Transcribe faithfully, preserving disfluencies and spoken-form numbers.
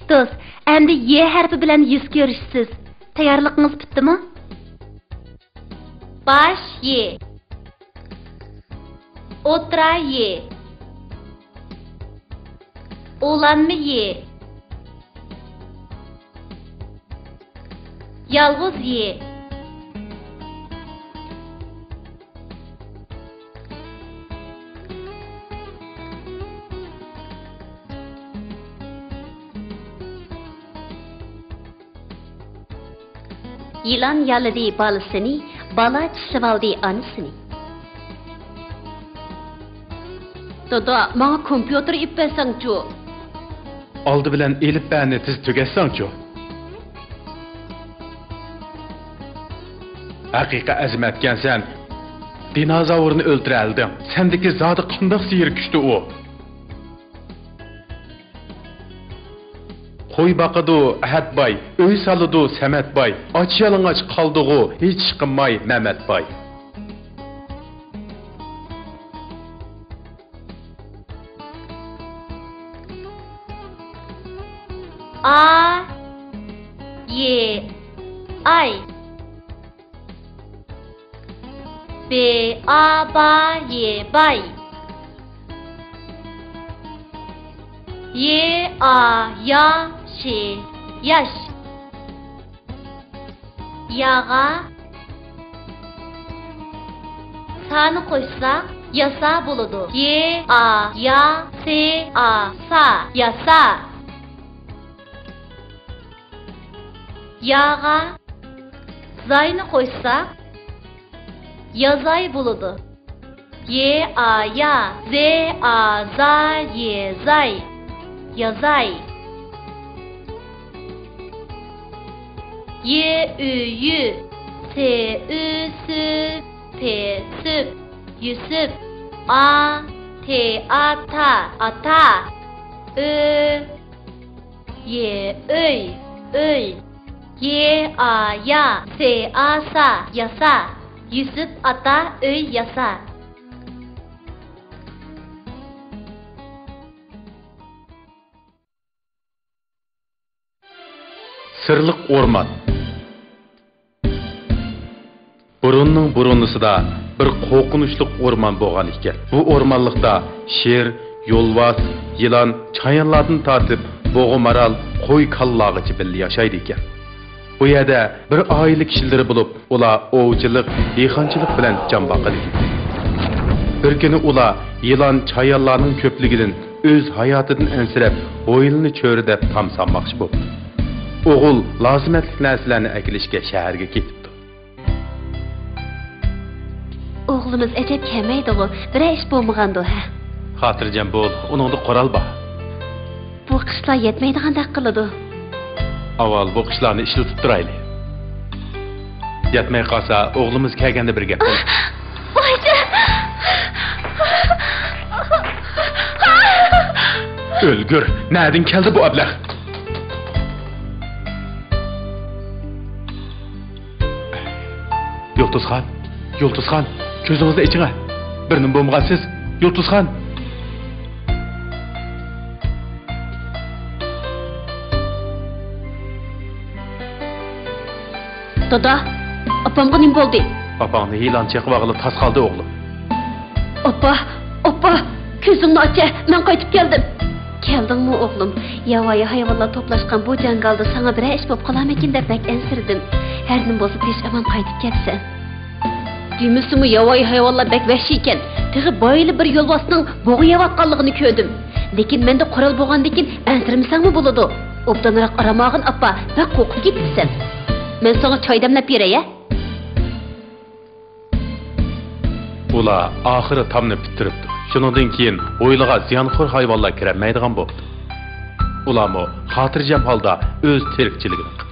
دوست، ئەمدى ي ھەرپى بىلەن يۈز كۆرۈشىسىز. تەييارلىقىڭىز پۈتتىمۇ؟ باش ي. ئوتتۇرا ي. ئۇلانما ي. يالغۇز ي. يىلان يالىدى بالىسىنى، بالا چىشلىۋالدى ئانىسىنى. دادا، ماڭا كومپيۇتېر ئېلىپ بەرسەڭچۇ؟ ئالدى بىلەن ئېلىپبەنى تېز تۈگەتسەڭچۇ؟ ھەقىقىي ئەزىمەتكەنسەن. دىنوزاۋرنى ئۆلتۈرەلىدىڭ. سەندىكى زادى قانداق سېھىر كۈچتى ئۇ؟ قوي باقىدۇ ئەھەت باي، ئۆي سالىدۇ سەمەت باي، ئاچ يالىڭاچ قالدىغۇ ھېچ ئىش قىلماي مەمەت باي. ئا، ي، ئاي. ب، ئا، با، ي، باي. ي، ئا، يا، ش، ياش. ياغا سانى قوشساق، ياسا بولىدۇ. ي، ئا، يا، س، ئا، سا، ياسا. ياغا زاينى قوشساق، يازاي بولىدۇ. ي، ئا، يا، ز، ئا، زا، ي، زاي، يازاي. ي، ئۈ، يۈ، س، ئۈ، سۈ، پ، سۈپ، يۈسۈپ. ئا، ت، ئا، تا، ئاتا. ئۆ، ي، ئۆي، ئۆي. ي، ئا، يا، س، ئا، سا، ياسا. يۈسۈپ ئاتا ئۆي ياسا. سىرلىق ئورمان. بۇرۇننىڭ بۇرۇنىسىدا بىر قورقۇنچلۇق ئورمان بولغان ئىكەن. بۇ ئورمانلىقتا شىر، يولۋاس، يىلان، چايانلاردىن تارتىپ بۇغا مارال، قوي كالىلارغىچە بىللە ياشايدىكەن. بۇ يەردە بىر ئائىلە كىشىلىرى بولۇپ، ئۇلار ئوۋچىلىق، دېھقانچىلىق بىلەن جان باقىدىكەن. بىر كۈنى ئۇلار يىلان، چايانلارنىڭ كۆپلۈكىدىن ئۆز ھاياتىدىن ئەنسىرەپ، ھويلىنى چۆرىدەپ تام سالماقچى بوپتۇ. ئوغۇل لازىمەتلىك نەرسىلەرنى ئەكېلىشكە شەھەرگە كېتىپتۇ. ئوغلىمىز ئەجەب كەلمەيدىغۇ، بىرەر ئىش بولمىغاندۇ، ھە؟ خاتىرجەم بول، ئۇنىڭدا قورال بار. بۇ قىشلار يەتمەيدىغاندەك قىلىدۇ. ئاۋۋال بۇ قىشلارنى ئىشلىتىپ تۇرايلى. يەتمەي قالسا، ئوغلىمىز كەلگەندە بىر گەپ قىل. ۋايجان! ئۆلگۈر، نەدىن كەلدى بۇ ئەبلەخ؟ يۇلتۇزخان، يۇلتۇزخان، كۆزىڭىزنى ئېچىڭە. بىر نېمە بولمىغانسىز، يۇلتۇزخان. دادا، ئاپامغا نېمە بولدى؟ ئاپاڭنى يىلان چېقىۋالغىلى تاس قالدى، ئوغلۇم. ئاپا، ئاپا، كۆزۈڭنى ئاچە، مەن قايتىپ كەلدىم. كەلدىڭمۇ، ئوغلۇم؟ ياۋايى ھايۋانلار توپلاشقان بۇ جاڭگالدا ساڭا بىرەر ئىش بولۇپ قالارمىكىن دەپ بەك ئەنسىرىدىم. ھەر نېمە بولسا، تىنچ ئامان قايتىپ كەپسەن. دېمىسىمۇ، ياۋايى ھايۋانلار بەك ۋەھشىيكەن. تېخى بايىلا بىر يولۋاسنىڭ بۇغا يەۋاتقانلىقىنى كۆردۈم. لېكىن مەندە قورال بولغاندىكىن ئەنسىرىمىسەڭمۇ بولىدۇ. ئوبدانراق ئارام ئالغىن، ئاپا، بەك قورقۇپ كېتىپسەن. مەن ساڭا چاي دەملەپ بېرەي، ھە؟ ئۇلار ئاخىرى تامنى پۈتتۈرۈپتۇ. شۇنىڭدىن كېيىن ھويلىغا زىيانخور ھايۋانلار كىرەلمەيدىغان بوپتۇ. ئۇلارمۇ خاتىرجەم ھالدا ئۆز تىرىكچىلىكىنى قىپتۇ.